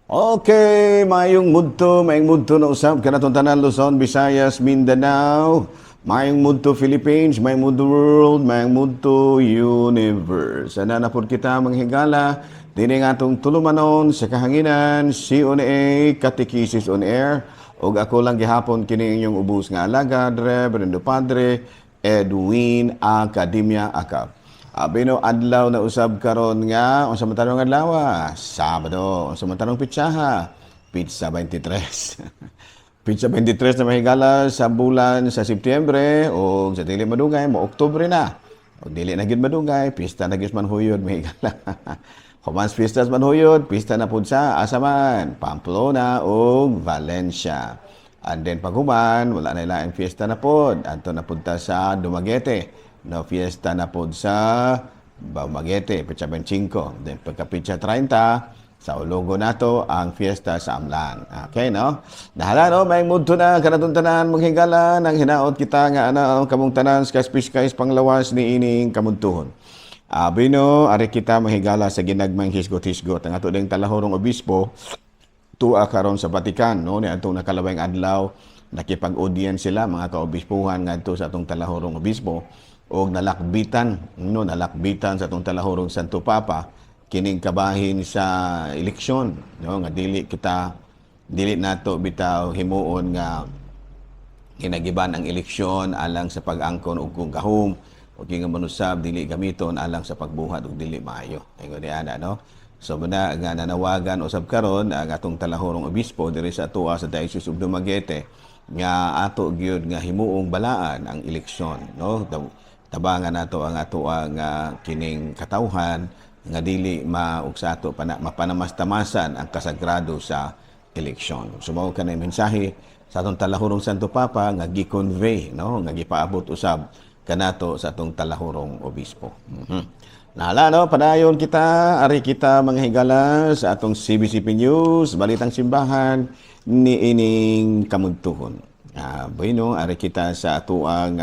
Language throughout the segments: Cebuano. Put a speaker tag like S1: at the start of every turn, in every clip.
S1: Okay, maayong mudto na usab kanatong tanan, Luzon, Visayas, Mindanao, maayong mudto Philippines, maayong mudto world, maayong mudto universe. Ana na pud kita, mga higala, dini nga atong tulumanon sa kahanginan, CONA Catechesis on Air. Ug ako lang gihapon kini inyong ubos nga alagad, Reverendo Padre Edwin Academia Acab. Abi no, adlaw na usab karon nga unsa man tanong adlaw? Sabado. Unsa man tanong pitsaha? Pitsa 23. Pitsa 23 na, mahigala, sa bulan sa Setyembre o sa dili madugay mo Oktubre na. O dili na gyud madugay, pista na gyud manhuyod, mahigala. Human pistas manhuyod, pista na pud sa asa man, Pamplona ug Valencia. And then paghuman, wala na ilaing fiesta na pod. Adto na pud ta sa Dumaguete. No, fiesta na pod sa Dumaguete, petsa 25. Then pagka petsa 30, sa Ologo nato ang fiesta sa Amlan. Okay, no? Nahala, no? May mudto na kanatong tanan, mga higala, nang hinaot kita nga ana kamong tanan sa kaspiskais panglawas ni ining kamuntuhon. Abi no, ari kita, mahigala, sa ginagmang hisgot-hisgot. Ang ato ding talahorong obispo, tuwa karon sa Vatican, no, ni atong nakalawang adlaw nakipag-audience sila mga kaobispuhan ngadto sa atong talahorong obispo og nalakbitan, no, nalakbitan sa atong talahorong Santo Papa kining kabahin sa eleksyon, no, nga dili kita, dili nato bitaw himuon nga ginagiban ang eleksyon alang sa pag-angkon og kung gahom o nga manusab dili gamiton alang sa pagbuhat og dili maayo. Ingon ni ana, no. So muna nga nanawagan usab karon ang atong talahorong obispo diri sa atoa sa Diocese of Dumaguete nga ato gyud nga himuong balaan ang eleksyon, no. Tabangan nato ang ato ang kining katawhan nga dili maugsa ato pana mapanamastamasan ang kasagrado sa eleksyon. So mao kanay mensahe sa atong talahurong Santo Papa nga gi-convey, no, nga gipaabot usab kanato sa atong talahurong obispo. Nahala, no, padayon kita, ari kita, mga higala, sa atong CBCP News, Balitang Simbahan ni ining kamuntuhon. Bueno, ari kita sa atoang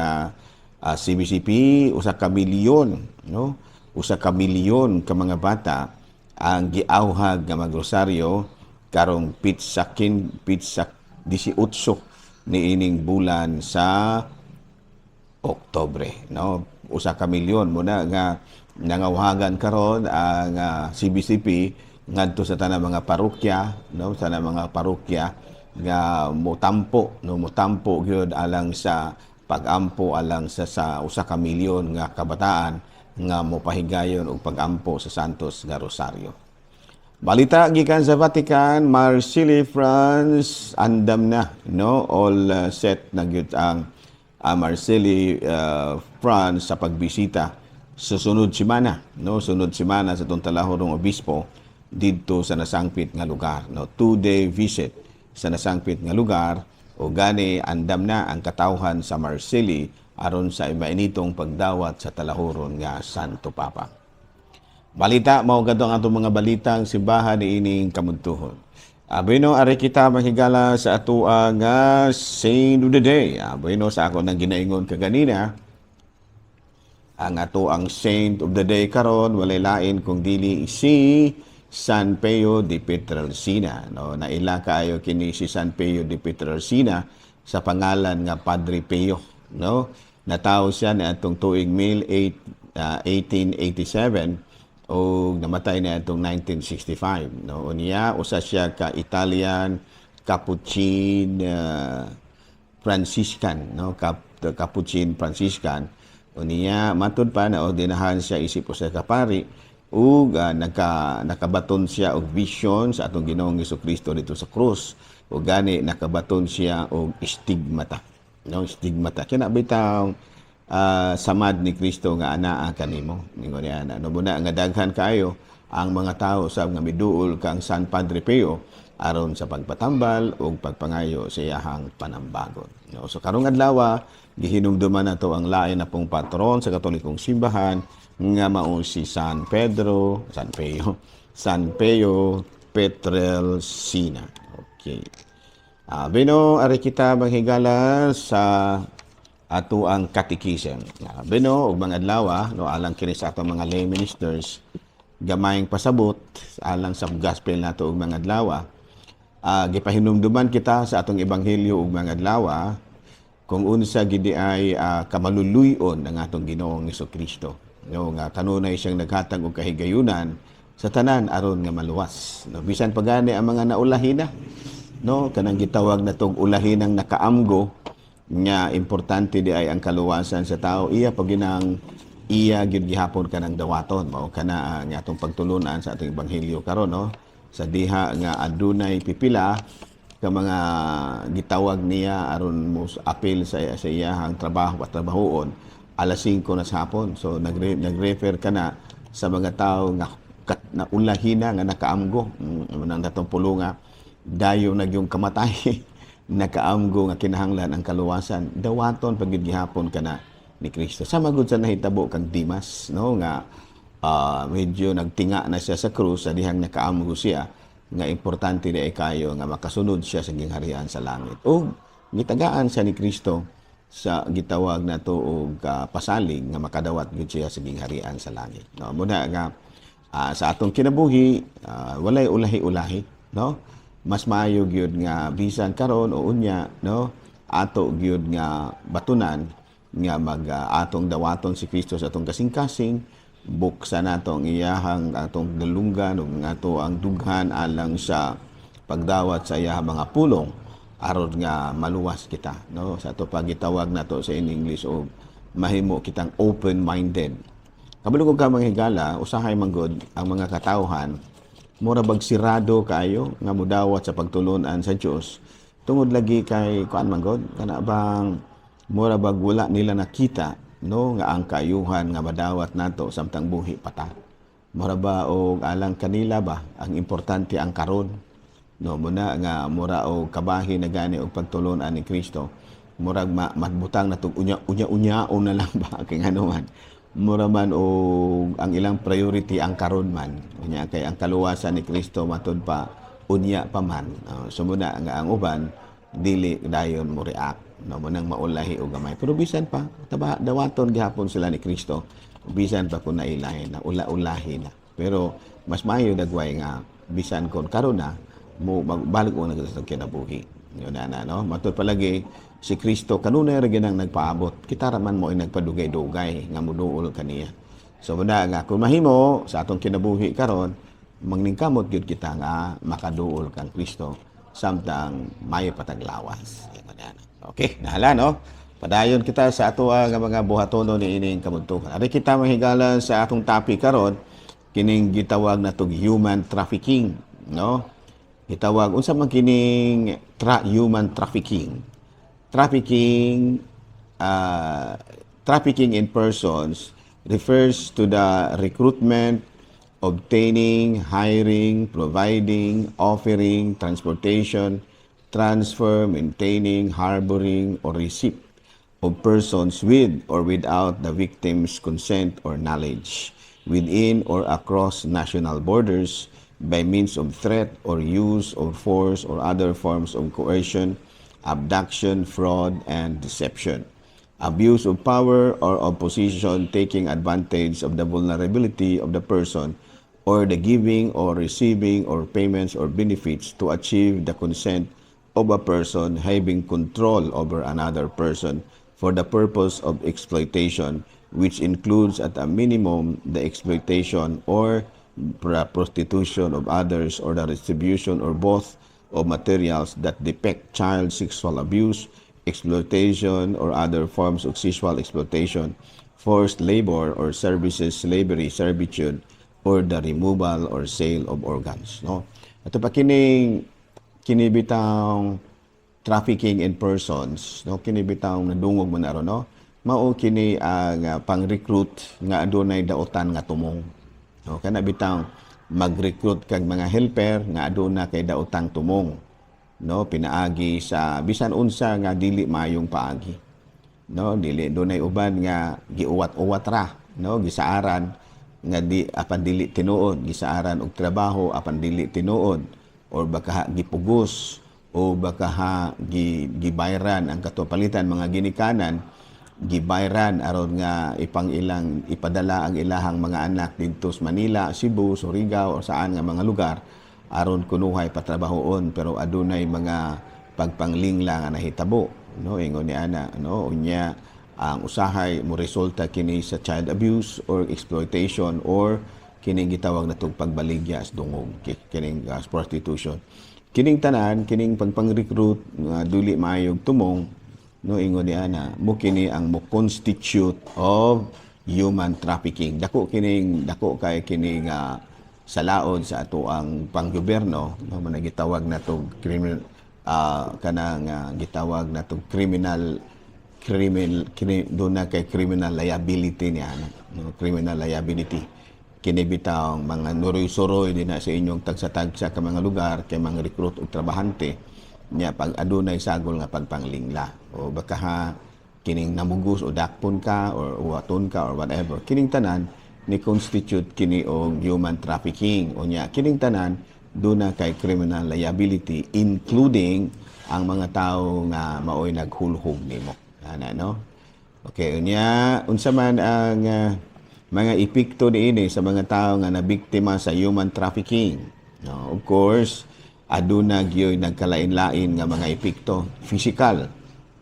S1: CBCP, usa ka milyon, no? Usa ka milyon ka mga bata ang giawhag nga magrosaryo karong pitsa 18 ni ining bulan sa Oktobre, no. Usa ka milyon mo na nga nangawhagan karon ang CBCP ngadto sa tanang mga parokya, no, sa tanang mga parokya nga motampo, no, motampo gyud alang sa pagampo alang sa usa ka milyon nga kabataan nga mopahigayon og pagampo sa Santos nga Rosario. Balita gikan sa Vatican, Marseille, France, andam na, no? All set na gyud ang Marseille, France sa pagbisita sa sunod semana, no? Sunod semana sa atong talahorong obispo didto sa nasangpit nga lugar, no? 2-day visit sa nasangpit nga lugar o gani andam na ang katawhan sa Marseille aron sa imainitong pagdawat sa talahoron nga Santo Papa. Balita mao kadto ang atong mga balitang simbahan ni ining kamuntuhon. Bueno, ari kita, mahigala, sa atoa nga Saint of the Day. Bueno, sa ako nang ginaingon kaganina, ang ato ang Saint of the Day karon walay lain kung dili si San Pio de Pietrelcina. No, naila kaayo kini si San Pio de Pietrelcina sa pangalan nga Padre Pio, no. Natawo siya ni atong tuig 1887 o namatay na atong 1965, no. Unya usa siya ka Italian Capuchin Franciscan, no, Capuchin Franciscan. Unya matud pa na ordinahan siya isip usa ka pari ug nakabaton siya og vision sa atong Ginoong Kristo dito sa krus ug gani nakabaton siya og stigmata, no. Stigmata kina bitaw samad ni Kristo nga anaa kanimo, ningon niya na, no. Muna nga daghan kaayo ang mga tao sa nga miduol kang San Padre Pio aron sa pagpatambal ug pagpangayo sa iyahang panambagon, no. So karong adlaw gihinumduman nato ang lain na pong patron sa Katolikong simbahan nga mao si San Pedro, San Pio, San Pio Pietrelcina. Okay. Bino, ari kita, manghigala, sa ato ang catechism. Bino, ug mga adlaw, no, alang kini sa atong mga lay ministers, gamayng pasabot alang sa gospel nato ug mga adlaw. Gipahinumduman kita sa atong ebanghelyo ug mga adlaw kung unsa gidi ay kamaluluy-on ang atong Ginoong Kristo. No, nga kanunay siyang naghatag og kahigayunan sa tanan aron nga maluwas. No, bisan pa gani ang mga naulahina, no, kanang gitawag natong ulahinang nakaamgo nga importante di ay ang kaluwasan sa tao, iya pag ginang iya gyud gihapon kanang dawaton. Mao kana ang atong pagtulunan sa atong ebanghelyo karon, no, sa diha nga adunay pipila ka mga gitawag niya aron mo apil sa iyahang trabaho at trabahoon alas 5 na sa hapon. So nagrefer ka na sa mga tao nga na ulahina nga nakaamgo, nang datong pulunga dayo nagyong kamatay, nakaamgo nga kinahanglan ang kaluwasan, dawaton pagid gihapon kana ni Kristo. Sama gud sa nahitabo kang Dimas, no, nga medyo nagtinga na siya sa krus sa dihang nakaamgo siya nga importante di ay kayo nga makasunod siya sa gingharian sa langit. O gitagaan siya ni Kristo sa gitawag nato og pasalig nga makadawat gyud siya sa gingharian sa langit. No, muna nga sa atong kinabuhi, walay ulahi-ulahi, no? Mas maayo gyud nga bisan karon o unya, no, ato gyud nga batunan nga mag atong dawaton si Kristo sa atong kasing-kasing, buksan nato ang iyahang atong galunggan ug ato ang dughan alang sa pagdawat sa iyahang mga pulong aron nga maluwas kita, no, sa ato pagitawag nato sa in English og mahimo kitang open-minded. Kabalo ko ka, mga higala, usahay man gud ang mga katawhan mura bag sirado kaayo nga mudawat sa pagtulunan sa Dios tungod lagi kay kuan man gud kana bang mura bag wala nila nakita, no, nga ang kaayuhan nga madawat nato samtang buhi pata. Mura ba og alang kanila ba ang importante ang karon, no? Muna nga mura og kabahin na gani og pagtulunan ni Kristo, murag matbutang na tog unya unya unyaon na lang ba, kay ngano man mura man og ang ilang priority ang karon man, unya kay ang kaluwasan ni Kristo matud pa unya pa man. So muna nga ang uban dili dayon mo react, no, mo nang maulahi og gamay, pero bisan pa taba dawaton gihapon sila ni Kristo bisan pa kun nailahi na, ula-ulahi na. Pero mas maayo dagway nga bisan kon karon na mo magbalik o na sa kinabuhi yun na, na, no. Matud palagi si Kristo kanunay ra ginang nagpaabot, kita ra man mo ay nagpadugay-dugay nga moduol kaniya. So muna nga kung mahimo sa atong kinabuhi karon, mangningkamot gyud kita nga makaduol kang Kristo samtang may pataglawas. Okay, nahala, no? Padayon kita sa ato nga mga buhatono ni ining kabuntukan. Ari kita, mga higala, sa atong topic karon, kining gitawag na tog human trafficking, no? Gitawag unsa man kining human trafficking? Trafficking in persons refers to the recruitment, obtaining, hiring, providing, offering, transportation, transfer, maintaining, harboring, or receipt of persons with or without the victim's consent or knowledge within or across national borders by means of threat or use of force or other forms of coercion, abduction, fraud, and deception. Abuse of power or of position, taking advantage of the vulnerability of the person, or the giving or receiving or payments or benefits to achieve the consent of a person having control over another person for the purpose of exploitation, which includes at a minimum the exploitation or prostitution of others or the distribution or both of materials that depict child sexual abuse, exploitation, or other forms of sexual exploitation, forced labor or services, slavery, servitude, or the removal or sale of organs. No? Ato pa kining kini bitang trafficking in persons, no, kini bitang nadungog mo na ron, no, mao kini ang pang-recruit nga adunay daotan nga tumong, no? Kana bitang mag-recruit kag mga helper nga aduna kay daotang tumong, no, pinaagi sa bisan unsa nga dili maayong paagi, no. Dili dunay uban nga giuwat-uwat ra, no, gisaaran nga di apan dili tinuod, gisaaran og trabaho apan dili tinuod, or baka gipugos o baka ha gibayran ang katong palitan mga ginikanan Gibayran aron nga ipang ilang ipadala ang ilahang mga anak didto sa Manila, Cebu, Surigao o saan nga mga lugar aron kunuhay patrabahoon, pero adunay mga pagpanglingla nga nahitabo, no? Ingon ni ana, no? Unya ang usahay mo resulta kini sa child abuse or exploitation or kining gitawag natong pagbaligya sa dungog, kining prostitution. Kining tanan, kining pagpang-recruit nga dili maayog tumong, no? Ingon ni ana, mo kini ang mo constitute of human trafficking. Dako kining, dako kay kining salaod sa ato ang panggobyerno, no? Man gitawag nato criminal, kanang gitawag nato criminal criminal kini doon na kay criminal liability niya, no? Criminal liability kini bitaw mga nuroy-suroy din na sa inyong tagsa-tagsa ka mga lugar kay mga recruit og trabahante niya. Pag adunay sagol nga pagpanglingla o baka ha kining namugos o dakpon ka or uwaton ka or whatever, kining tanan ni constitute kini og human trafficking. Unya kining tanan duna kay criminal liability, including ang mga tao nga maoy naghulhog nimo ana, no? Okay, unya unsa man ang mga epekto niini sa mga tao nga nabiktima sa human trafficking, no? Of course, aduna gyoy nagkalain-lain nga mga epekto. Physical,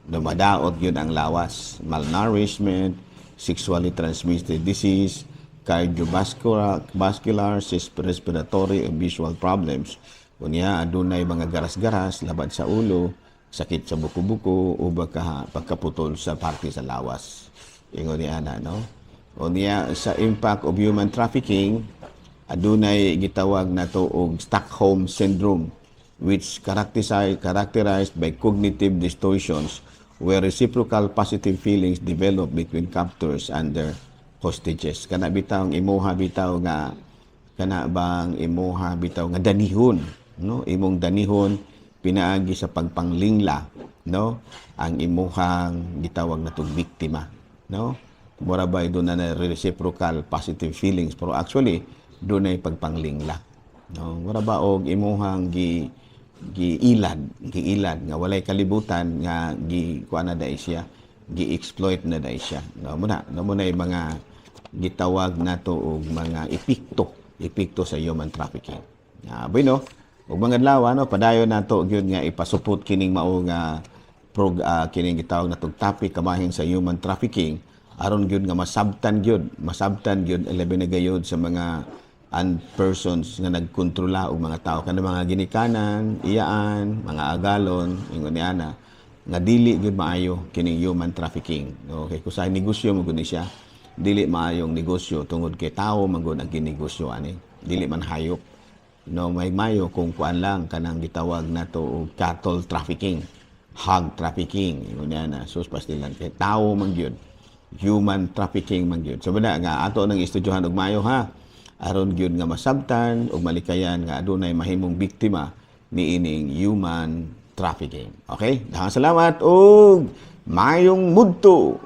S1: no, madaot gyud ang lawas, malnourishment, sexually transmitted disease, cardiovascular vascular, respiratory and visual problems. Unya adunay mga garas-garas, labad sa ulo, sakit sa buko-buko o baka pagkaputol sa parte sa lawas. Ingon ni ana, no? Unya sa impact of human trafficking, adunay gitawag nato og Stockholm syndrome, which characterized by cognitive distortions where reciprocal positive feelings develop between captors and their hostages. Kana bitaw ang imuha bitaw nga, kana bang imuha bitaw nga danihon, no? Imong danihon pinaagi sa pagpanglingla, no? Ang imuhang gitawag natong biktima, no? Mura ba doon na reciprocal positive feelings, pero actually doon ay pagpanglingla, no? Mura ba og imuhang gi giilad giilad nga walay kalibutan nga gi kuan na dai siya, gi-exploit na dai siya, no? Muna, no, muna yung mga gitawag nato og mga epekto epekto sa human trafficking. Ah, bueno, ug mga adlaw, no, padayon nato gyud nga ipasupot kining mao nga kining gitawag natong topic kamahin sa human trafficking aron gyud nga masabtan gyud, labi na gayud sa mga and persons nga nagkontrola og mga tao, kanang mga ginikanan, iyaan, mga agalon. Ingon ni ana nga dili gyud maayo kining human trafficking, no? Kay kusa negosyo mo gud ni siya, dili maayong negosyo tungod kay tawo man gud ang ginegosyo ani, dili man hayop, no? May mayo kung kuan lang, kanang gitawag nato og cattle trafficking, hog trafficking. Ingon niya na sus pastilan kay tawo man gyud, human trafficking man gyud. So bana nga ato nang istudyohan og maayo ha, aron gyud nga masabtan ug malikayan nga adunay mahimong biktima niining human trafficking. Okay, daghang salamat ug mayong mudto,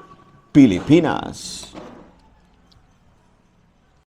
S1: Pilipinas.